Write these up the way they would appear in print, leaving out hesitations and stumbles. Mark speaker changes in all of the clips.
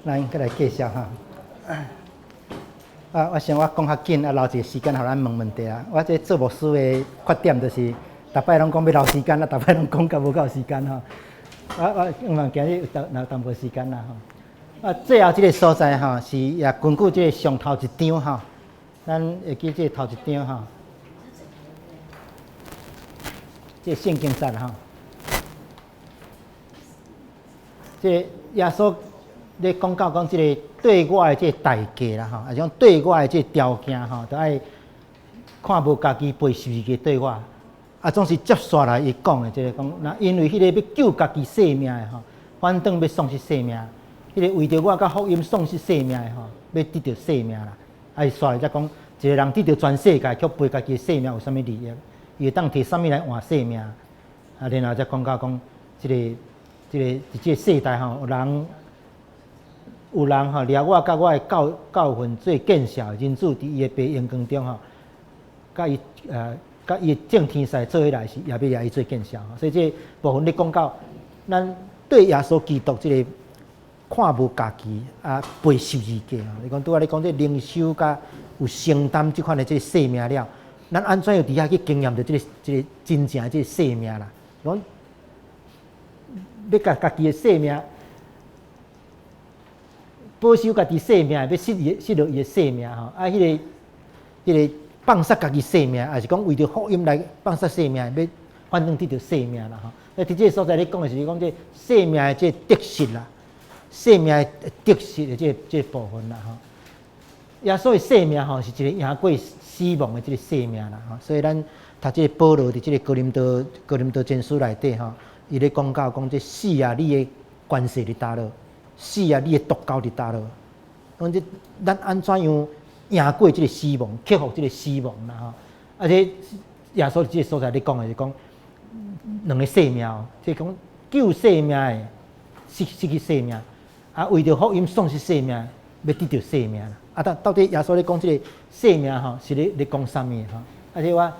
Speaker 1: 咱閣來繼續吼。啊，我想我講較緊，啊，留一个時間予咱問問題啊。我這做牧師的缺點就是，逐擺攏講欲留時間，啊，逐擺攏講到無夠時間吼。我希望今日有留淡薄時間啦吼。啊，最後這个所在吼，是也根據這个上頭一張吼，咱會記這个頭一張吼，這个聖經節吼，這个耶穌咧講到講這个對我的這个代價啦吼，抑是講對我的這个條件吼，都愛看無家己背十字架對我，啊，總是接紲來伊講的這个講，若因為彼个欲救家己性命的吼，反轉欲喪失性命；彼个為著我佮福音喪失性命的吼，欲得著性命啦。啊，伊紲來才講，一个人得著全世界，卻賠家己的性命有啥物利益？伊會當提啥物來換性命？啊，然後才講到講，這个佇這个世代吼，有人吼掠我佮我的教訓做見笑，人子佇伊的爸榮光中吼，佮伊的眾天使做伙來時，也欲掠伊做見笑。所以這个部分咧講到，咱對耶穌基督這个看無家己啊，背十字架吼。你講拄仔咧講這靈修佮有承擔這款的這个生命了，咱按怎樣佇遐去經驗著這个真正的這个生命啦？講欲共家己的生命保守家己生命，欲失落伊的生命吼。啊，彼个放殺家己生命，抑是講為著福音來放殺生命，欲反轉得著生命啦吼。那佇這个所在咧講的是講這生命的這个得失啦，生命的得失的這个部分啦吼。耶穌的生命吼是一个贏過死亡的這个生命啦吼。所以咱讀這个保羅佇這个哥林多前書內底吼，伊咧講到講這死啊，你的權勢佇佗落？死啊，你的毒钩佇佗落？講這咱按怎樣贏過這个死亡，克服這个死亡啦吼？啊，這耶穌佇這个所在咧講的是講兩个生命，即講救生命的失去生命，啊，為著福音喪失生命，欲得著生命啦。啊，到底耶穌咧講這个生命吼，是咧講啥物吼？啊，這我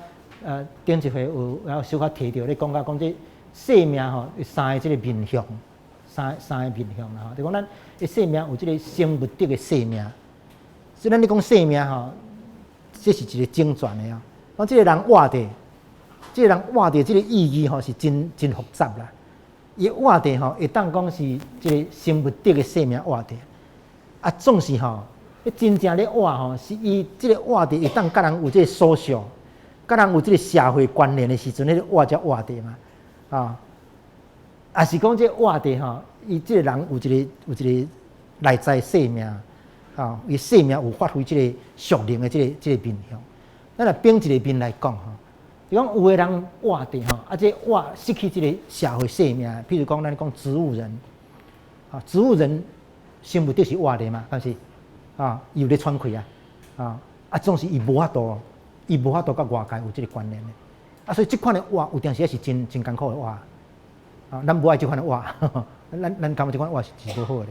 Speaker 1: 頂一回有小可提著咧講到講這生命吼，有三个這个面向，三个面向啦吼。就講咱的生命有這个生物質的生命，所以咱咧講生命吼，這是一个整全的哦。講這个人活著，這个人活著這个意義吼是真真複雜啦。伊活著吼，會當講是這个生物質的生命活著，啊，總是吼，真正咧活吼，是伊這个活著會當佮人有這个 social，佮人有這个社會關聯的時陣，彼个活才活著嘛，啊，抑是講這个活著吼，伊這个人有一个內在生命，啊，伊生命有發揮這个屬靈的這个面向。咱來變一个面來講吼，就講有的人活著吼，啊，這活失去這个社會生命，譬如講咱講植物人，啊，植物人生物質是活著嘛，敢是？啊，伊有咧喘氣啊，啊，總是伊無法度佮外界有這个關聯的，啊，所以這款的活有當時也是真真艱苦的活，啊，咱無愛這款的活，咱感覺這款活是無好的，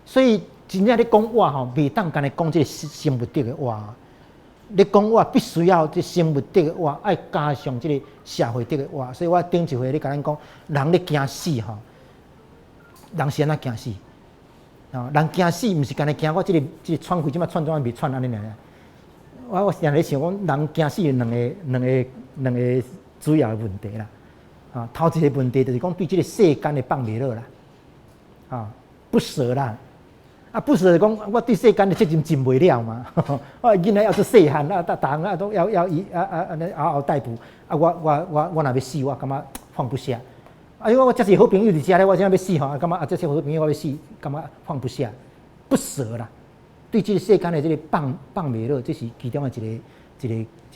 Speaker 1: 所以真正咧講活吼，袂當干焦講這个生物質的活。你講活必須要這生物質的活，愛加上這个社會質的活。所以我頂一回咧共咱講，人咧驚死吼，人是按怎驚死？啊，人驚死毋是干焦驚我這个喘氣這擺喘怎袂喘按呢爾。我定咧想講，人驚死有兩個主要的問題啦。啊，頭一个問題就是講對這个世間的放袂落啦，啊，不捨啦。啊，不捨講，我對世間的責任盡袂了嘛。我囡仔猶閣細漢啊，逐項啊都要伊啊啊按呢嗷嗷待哺。啊，我若欲死，我感覺放不下。啊，因為我遮濟好朋友佇遮咧，我這欲死吼，感覺啊，這些好朋友我欲死，感覺放不下，不捨啦。對這个世間的這个放袂落，這是其中的一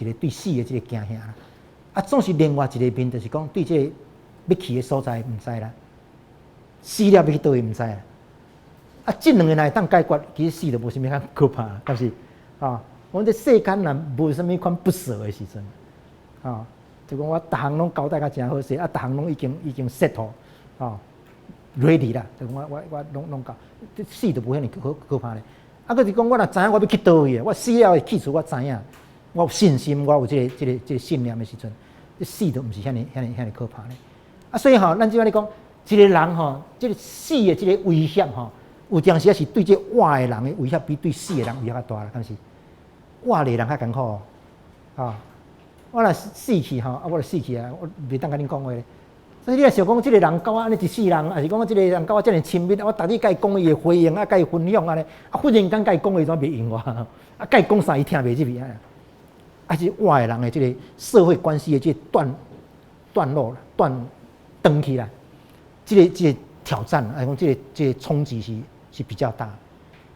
Speaker 1: 個對死的這个驚嚇啦。啊，總是另外一个面，就是講對這个欲去的所在毋知啦，死了欲去佗位毋知啦。啊，這兩个若會當解決，其實死就無啥物較可怕，敢是？啊，阮這世間人無啥物款不捨的時陣，啊，就講我逐項攏交代甲誠好勢，啊，逐項攏已經 set 好，啊，ready 啦，就講我攏夠，這死就無遐爾可怕咧。啊，閣是講我若知影我欲去佗位，我死了的去處我知影，我有信心，我有這個信念的時陣，這死就毋是遐爾可怕咧。啊，所以吼，咱這擺咧講，一個人吼，這个死的這个威脅吼，有當時仔是對這活的人的威脅，比對死的人威脅較大啦，敢是？活的人較艱苦啊！我若死去吼，啊，我就死去啊，我袂當共恁講話。所以你若想講，這个人佮我按呢一世人，抑是講這个人佮我遮爾親密，我逐日共伊講伊會回應啊，共伊分享按呢，啊，忽然間共伊講話怎袂應我？啊，共伊講啥伊聽袂入去啊？啊，是活的人的這个社會關係的這個斷斷落斷斷去啦，這個挑戰，抑講這個衝擊是比較大。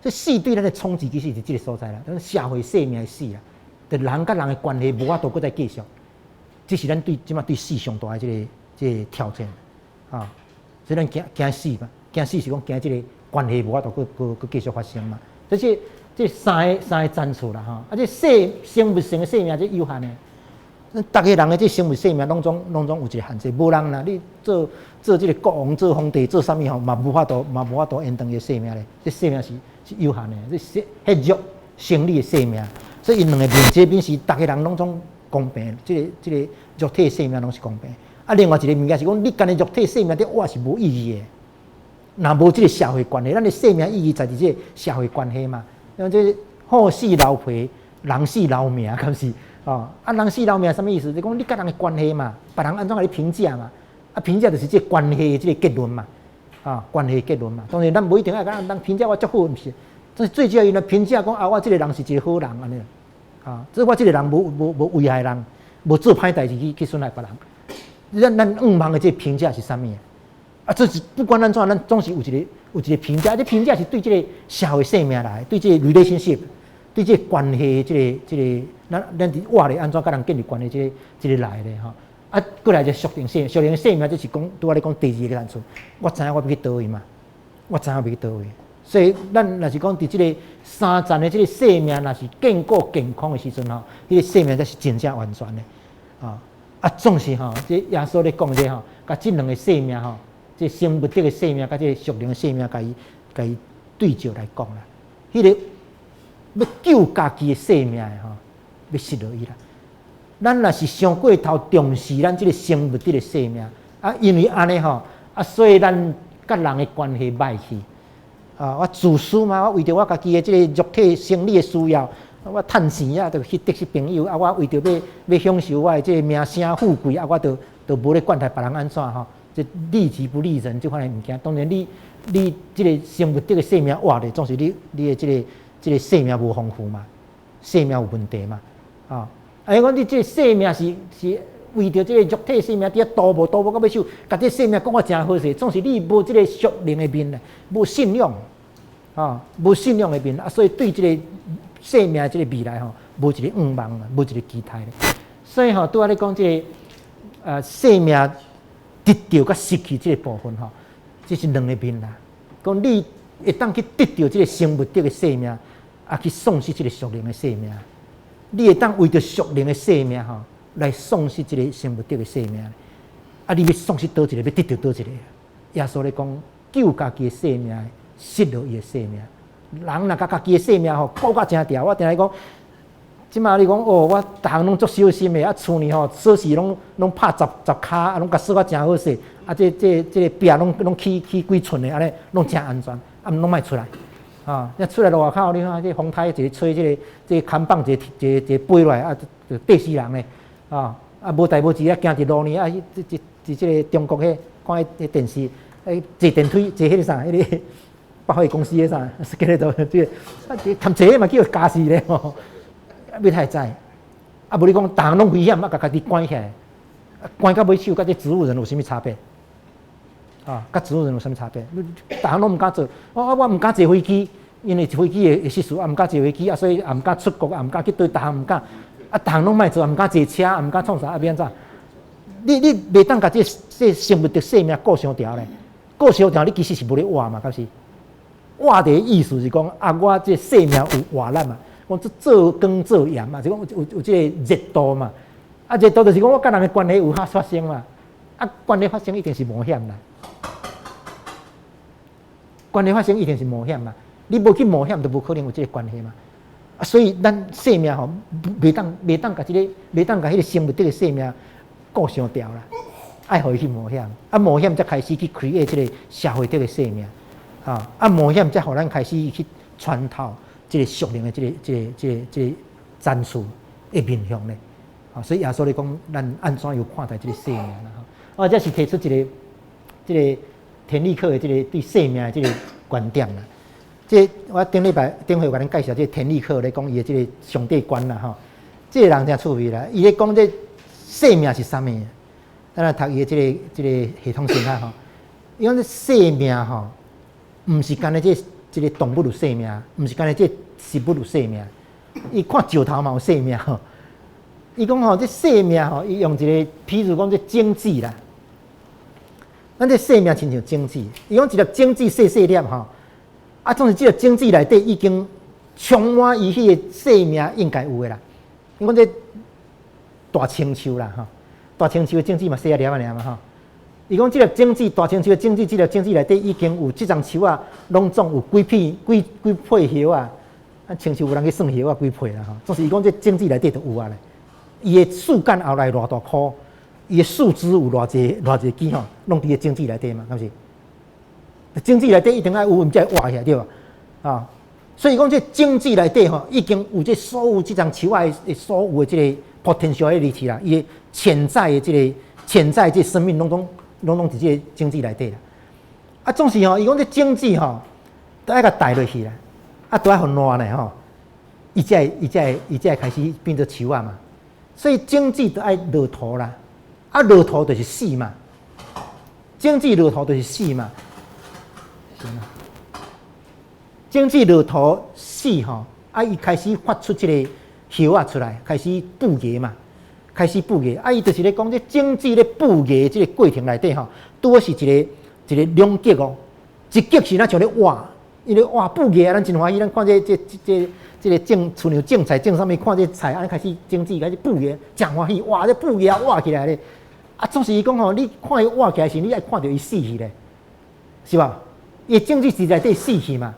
Speaker 1: 這死對咱的衝擊其實是這個所在啦，咱社會生命的死啊，就人佮人的關係無法度閣再繼續，這是咱對這馬對死上大的這個挑戰啊！所以咱驚驚死嘛，驚死是講驚這個關係無法度閣閣閣繼續發生嘛。這是這三個層次啦吼，啊，這生物性的生命這有限的，逐个人的這生物生命攏總有一個限制，無人啦，你做這個國王、做皇帝、做啥物吼，嘛無法度延長伊的生命咧。這生命是有限的，這血肉生理的生命，所以𪜶兩個面這邊是逐个人攏總公平，這個肉體生命攏是公平。啊，另外一個物件是講，你干焦肉體生命佇活是無意義的，若無這個社會關係，咱的生命意義在佇這個社會關係嘛。像這虎死留皮，人死留名，敢是？哦，啊，人死留名啥物意思？就講你佮人的關係嘛，別人按怎共你評價嘛？啊，評價就是這個關係的這個結論嘛，啊，關係結論嘛。當然，咱無一定愛共人評價我足好，毋是。這最主要𪜶來評價講啊，我這個人是一個好人按呢。啊，這我這個人無危害人，無做歹代誌去損害別人。咱願望的這個評價是啥物？啊，這是不管按怎，咱總是有一個評價。這評價是對這個社會生命來，對這個 relationship，對這個關係，這個，咱佇活咧按怎佮人建立關係，這個來的吼。啊，過來就屬靈生屬靈生命，就是講拄仔咧講第二个層次。我知影我欲去佗位嘛，我知影我欲去佗位。所以咱若是講佇這個三層的這個生命，若是堅固健康的時陣吼，彼個生命才是真正完全的。啊，啊，總是吼，這耶穌咧講這吼，共這兩个生命吼，這生物體的生命，共這個屬靈的生命，共伊對照來講啦。彼個欲救家己的生命的吼，欲失落伊啦。咱若是傷過頭重視咱這個生物體的生命，啊，因為按呢吼，啊，所以咱佮人的關係歹去。啊，我自私嘛，我為著我家己的這個肉體生理的需要，我趁錢啊，就去得失朋友啊，我為著欲享受我的這個名聲富貴啊，我就無咧管待別人按怎吼，這利己不利人這款的物件，當然你這個生物體的生命活咧，總是你的這個生命無豐富嘛，生命有問題嘛，啊，啊，講你這個生命是為著這個肉體生命佇遐賭博賭博到尾手，共這個生命講我誠好勢，總是你無這個屬靈的面咧，無信仰，啊，無信仰的面啊，所以對這個生命這個未來吼，無一個願望，無一個期待咧。所以吼，拄仔咧講這個生命得著佮失去這個部分吼，這是兩個面啦。講你會當去得著這個生物體的生命，啊，去喪失這個屬靈的生命。你會當為著屬靈的生命吼，來喪失這個生物體的生命。啊，你欲喪失佗一個，欲得著佗一個。耶穌咧講，救家己的生命，失落伊的生命。人若共家己的生命吼顧甲誠牢，我定定講，這馬你講哦，我逐項攏足小心的，啊，厝裡吼鎖匙攏拍十十跤，啊，攏共鎖甲誠好勢，啊，這個壁攏起幾寸的，按呢攏誠安全，啊，攏莫出來，啊，一出來路外口，你看這風颱一个吹，這個看板一个一个一个飛落來，啊，就綴死人咧，啊，啊，無代無誌啊，行佇路呢，啊，這這這個中國彼看彼電視，坐電梯坐彼個啥，彼個百貨公司彼啥，是叫做這個，啊，這含坐嘛叫咬死咧吼，啊，欲太知，啊，無你講逐項攏危險，啊，共家己關起來，關到尾手，佮這植物人有啥物差別？啊，佮植物人有啥物差別？逐項攏毋敢做，我毋敢坐飛機，因為飛機會失事，啊，毋敢坐飛機，啊，所以也毋敢出國，也毋敢去佗，逐項毋敢，啊，逐項攏莫做，毋敢坐車，也毋敢創啥，啊，欲按怎？你袂當共這生物的生命顧傷牢咧，顧傷牢，你其實是無咧活嘛，敢是？活的意思是講啊，我這生命有活力嘛，講這做光做鹽嘛，就講有這個熱度嘛，啊，熱度就是講我佮人的關係有法發生嘛，啊，關係發生一定是冒險啦，關係發生一定是冒險嘛，你無去冒險，就無可能有這個關係嘛，啊，所以咱生命吼，袂當共彼個生物體的生命顧傷牢啦，愛予伊去冒險，啊，冒險才開始去 create 這個社會體的生命。啊，啊冒險才予咱開始去穿透這个屬靈的這个層次的面向咧。啊，所以耶穌咧講，咱按怎樣看待這个生命啦？吼，啊，這是提出一个這个田立克的這个對生命的這个觀點啦。這我頂禮拜頂回共恁介紹這个田立克咧講伊的這个上帝觀啦吼。這个人誠趣味啦，伊咧講這生命是啥物？咱來讀伊的這个系統性啊吼。伊講這生命吼，毋是干焦這个動物有生命，毋是干焦這植物有生命。伊看石頭嘛有生命吼。伊講吼，這生命吼，伊用一个，譬如講這種子啦，咱這生命親像種子。伊講一粒種子細細粒吼，啊，總是這个種子內底已經充滿伊彼個生命應該有的啦。伊講這大青樹啦吼，大青樹的種子嘛細仔粒仔爾嘛吼。伊講這粒種子，大青樹的種子，這粒種子內底已經有這叢樹仔，攏總有幾片幾幾片葉仔。啊，青樹有人去算葉仔幾片啦吼。總是伊講這種子內底就有啊咧。伊的樹幹後來偌大棵，伊的樹枝有偌濟偌濟支吼，攏佇个種子內底嘛，敢是？種子內底一定愛有，毋才會活起來對無？啊，所以講這種子內底吼，已經有這所有這叢樹仔的所有的這个 potentiality 啦，伊的潛在的這个潛在這生命攏總攏總佇這个種子內底啦。啊，總是吼，伊講這種子吼，都愛共埋落去啦，啊，都愛予爛咧吼，伊才會開始變做樹仔嘛。所以種子都愛落土啦，啊，落土就是死嘛。種子落土就是死嘛。是嘛？種子落土死吼，啊，伊開始發出這個葉仔出來，開始布芽嘛，開始布芽。啊，伊就是咧講這種子咧布芽這个過程內底吼，拄好是一個一个兩極哦。一極是若像咧挖，因為挖布芽，咱真歡喜，咱看這這這這个種親像種菜種啥物，看這菜按呢開始種子開始布芽，誠歡喜，哇！這布芽活起來咧。啊，總是伊講吼，你看伊活起來時，你愛看著伊死去咧，是無？伊種子是內底死去嘛？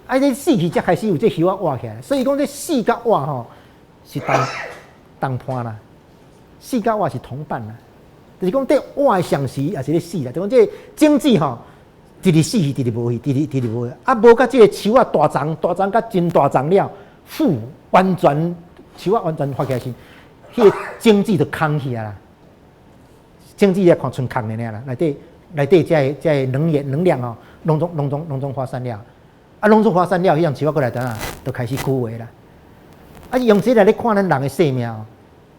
Speaker 1: 啊，這死去才開始有這葉仔活起來。所以講這死佮活吼是同同伴啦，死佮活是同伴啦。就是講佇活的同時也是咧死啦。就講這種子吼，直直死去，直直無去，直直直直無去。啊，無佮這个樹仔大叢大叢佮真大叢了，富完全樹仔完全發起來時，彼个種子就空去啊啦。種子也看賰空的爾啦，內底內底這个這个能源能量吼，攏總攏總攏總發散了。啊，攏總發散了，彼樣樹仔閣來怎啊？就開始枯萎啦。啊，用這來咧看咱人的生命，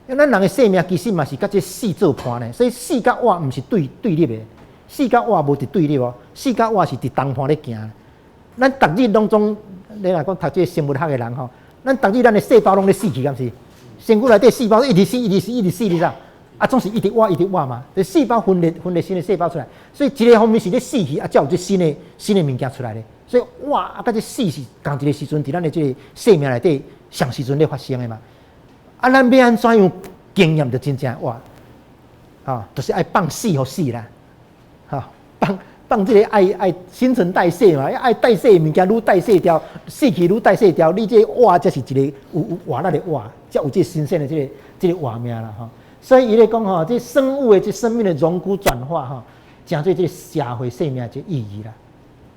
Speaker 1: 因為咱人的生命其實嘛是佮這死做伴呢。所以死佮活毋是對對立的，死佮活無佇對立哦，死佮活是佇同伴咧行。咱逐日攏總，你若講讀這個生物學的人吼，咱逐日咱的細胞攏咧死去，敢是？身軀內底細胞一直死，一直死，一直死，你知？啊，總是一直活，一直活嘛。這細胞分裂，分裂新的細胞出來，所以一个方面是咧死去，啊，才有這新的新的物件出來咧。所以活啊，佮這死是仝一个時陣，佇咱的這个生命內底，仝時陣咧發生的嘛。啊，咱欲按怎樣經驗著真正活？啊，就是愛放死予死啦，哈，放放這个愛愛新陳代謝嘛，愛代謝的物件愈代謝掉，死去愈代謝掉，你這活才是一个有有活力的活，才有這新鮮的這个這个活命啦，吼。所以伊咧講吼，這生物的這生命的榮枯轉化吼，成做這个社會生命這意義啦，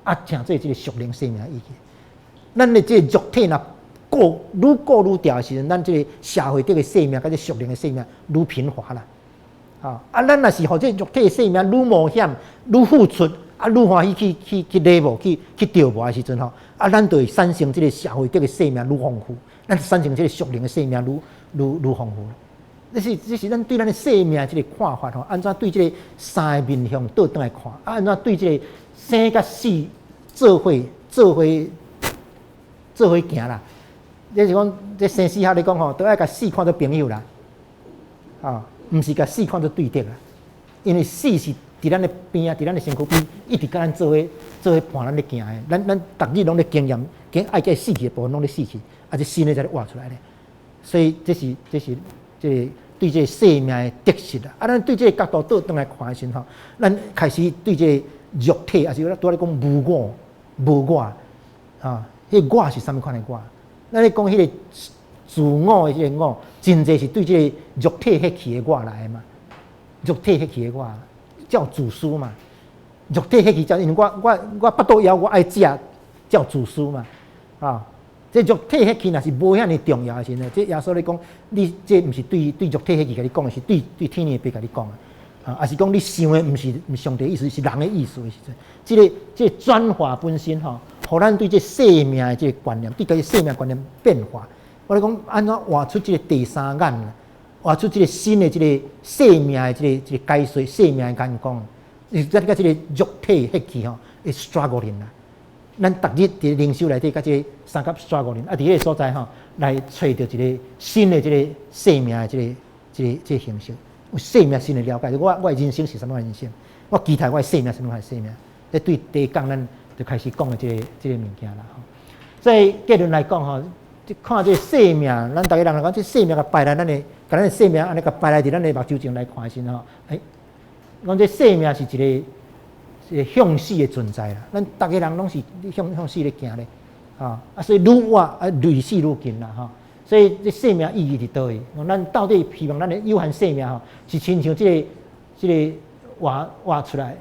Speaker 1: 啊，成做這个屬靈生命意義。咱的這个肉體若過愈過愈牢的時陣，咱這个社會這个生命佮這屬靈的生命愈貧乏啦。啊，啊，咱若是予這肉體的生命愈冒險、愈付出，啊，愈歡喜去去去禮物、去去著魔的時陣吼，啊，咱就會產生這个社會這个生命愈豐富，咱產生這個屬靈的生命愈愈愈豐富。這是這是咱對咱的生命這个看法吼，按怎對這个三個面向倒轉來看，啊，按怎對這个生佮死做伙做伙做伙行啦。這是講這生死學咧講吼，都愛共死看做朋友啦，啊，毋是共死看做對敵啦。因為死是佇咱的邊仔，佇咱的身軀邊，一直佮咱做伙做伙伴咱咧行的。咱咱逐日攏咧經驗，經愛佮死去的部分攏咧死去，啊，這新的才咧活出來咧。所以這是這是這個對這個生命的得失啦。啊，咱對這個角度倒轉來看的時候，咱開始對這個肉體，抑是咱拄仔咧講無我無我啊，彼個我是啥物款的我？咱咧講彼個自我的這個我，真濟是對這個肉體彼去的我來的嘛。肉體彼去的我叫自私嘛。肉體彼去，因為我腹肚枵，我愛食，照自私嘛，啊！這肉體彼去若是無遐爾重要的時陣，這耶穌咧講，你這毋是對肉體彼去共你講的，是對天父爸共你講的。啊，抑是講你想的毋是上帝意思，是人的意思的時陣，這個轉化本身吼，予咱對這生命的這個觀念，對家己生命觀念變化。我咧講，按怎活出這個第三眼，活出這個新的這個生命的這個解說，生命的眼光，是咱佮這個肉體彼去吼，會 struggling 啦。咱逐日佇靈修內底，佮這個相佮 struggling，啊，佇彼個所在吼，來揣著一個新的這個生命的這個形式。有生命新的了解，我的人生是啥物人生？我期待我的生命啥物款生命？這對第一講咱就開始講的這個物件啦。所以結論來講吼，看這個生命，咱逐家人來講，這生命共擺來咱的，共咱的生命按呢共擺來佇咱的目睭前來看的時陣吼，欸，講這生命是一個向死的存在啦。咱逐家人攏是向死咧行咧，啊，所以愈活啊，離死愈近啦，吼。所以這生命意義佇佗位？咱到底希望咱的有限生命吼，是親像這個活出來，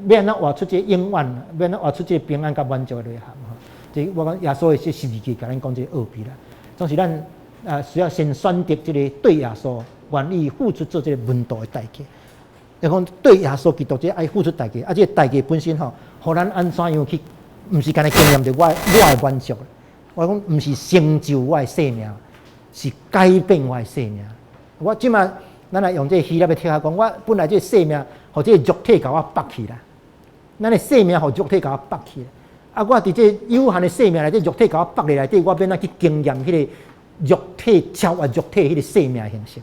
Speaker 1: 欲按怎活出這個永遠，欲按怎活出這個平安佮滿足的內涵吼。這我講耶穌的這十字架，共咱講這個奧秘啦。總是咱啊需要先選擇這個對耶穌願意付出做這個門徒的代價。就講對耶穌基督這愛付出代價，啊，這個代價本身吼，予咱按怎樣去，毋是干焦經驗著我的滿足。我講毋是成就我的生命，是改變我的生命。我這馬咱來用這個希臘的哲學講，我本來這個生命，予這個肉體共我縛去啦。咱的生命予肉體共我縛去。啊，我佇這有限的生命內底，肉體共我縛佇內底，我欲按怎去經驗彼個肉體超越肉體彼個生命形式。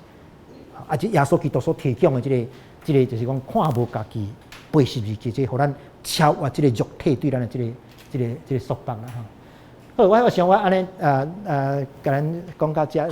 Speaker 1: 啊，這耶穌基督所提供的這個，就是講看無家己背十字架，這予咱超越這個肉體對咱的這個束縛啦。吼。好，我想我按呢，共咱講到遮。